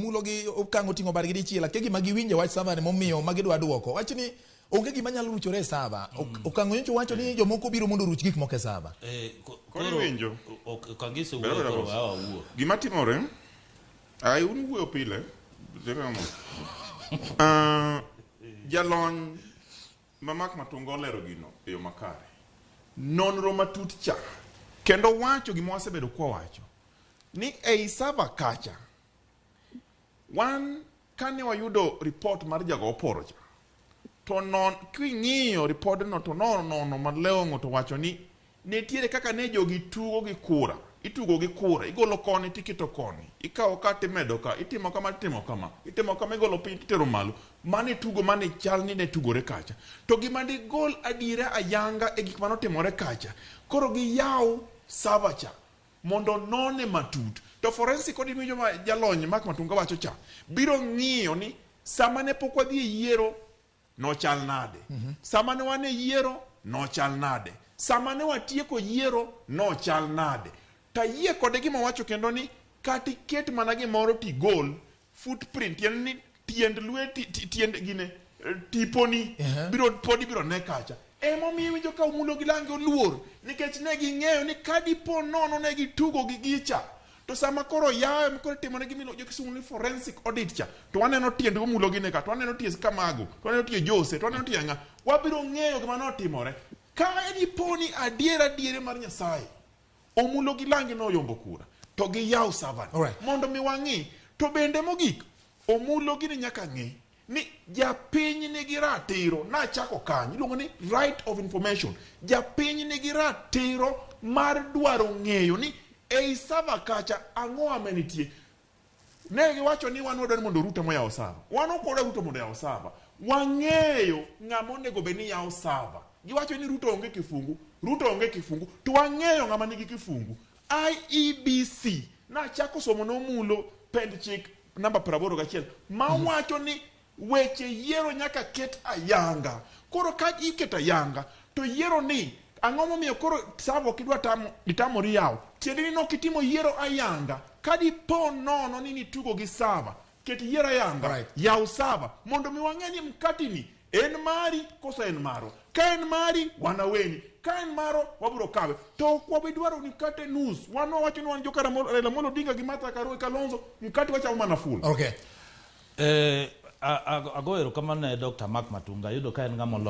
Omulo gi Okang'o oting'o badgi dichiel, akia gima giwinjo e wach server ni momiyo ma gidwa duoko. Wach ni onge gima nyalo ruchore e server. Okang'o nyocha wacho ni jomoko biro mondo oruch gik moko e server. Eh, Koro koro iwinjo. Okangise Bedo wuoyo bedo koro mos. awa wuo. Gima timore, ai un wuoyo pile. Ah, jalony ma Mark Matunga olero gino e yo makare. Nonro matut cha kendo wacho gima wasebedo kwawacho ni ei server kacha wan kane wayudo report mar jago oporo cha to non king'iyo ripodno to nonono malong'o to wacho ni nitiere kaka ne jogi tugo gi kura itugo gi kura igolo koni tiketo koni ikawo ka timedo ka itimo kama titimo kama itimo kama igolo piny titero malo mane tugo mane chal ni ne tugore kacha to gima digol adiera ayanga e gik manotimore kacha koro giyaw server cha mondo none matut to forensic audit winjo ma jalony Mark Matunga wacho cha biro ng'iyo ni sama ne pok wadhi e yiero nochal nade sama ne wan e yiero nochal nade sama ne watieko yiero nochal nade tayie kode gima wacho kendo ni kata iket mana gimoro tigol footprint tiende ni tiend lweti tiend gine tiponi biro pod ibiro ne kacha emomiyo iwinjo ka Omulo gi Lange oluor nikech ne ging'eyo ni ka dipo nono ne gitugo gi gicha to sama koro yawe ma koro itimo ne gima jo kisungu ni forensic audit cha to waneno tiend Omulo gine ka to waneno tie Kamago to waneno tie Jose to waneno tie ng'a wabiro ng'eyo gima notimore ka dipo ni adier adiere mar Nyasaye Omulo gi Lange noyombo kura to giyaw server Alright. mondo mi wang'i to bende mogik Omulo gini nyaka ng'e ni japiny nigi ratiro nachako kanyo iluongo ni right of information japiny nigi ratiro mar dwaro ng'eyo ni ei server kacha ang'o ame nitie ne giwacho ni wan wadwaro ni mondo Ruto moyawo server wan ok wadwar Ruto mondo oyaw server wang'eyo ng'ama onego bed ni yawo server giwacho ni Ruto onge kifungu Ruto onge kifungu to wang'eyo ng'ama nigi kifungu IEBC nachako somo nomulo pend chik namba 81 mawacho ni weche yiero nyaka ket ayanga koro ka iketo ayanga to yiero ni ang'o momiyo koro server ok idwa tamo itamori yawo tiende ni nok itimo yiero ayanga ka dipo nono ni nitugo gi server ket yiero ayanga Right. yaw server mondo mi wang'e ni mkati ni en mari koso en marwa ka en mari wanaweni ka en maro wabiro kawe to ok wabi dwaro ni mkate nus wan wawacho ni wan joka Raila Amolo Odinga gi Martha Karua Kalonzo mkate wachamo mana full Okay. Ago erokamano ne Dr. Mark Matunga, ayudo ka en ng'ama olony.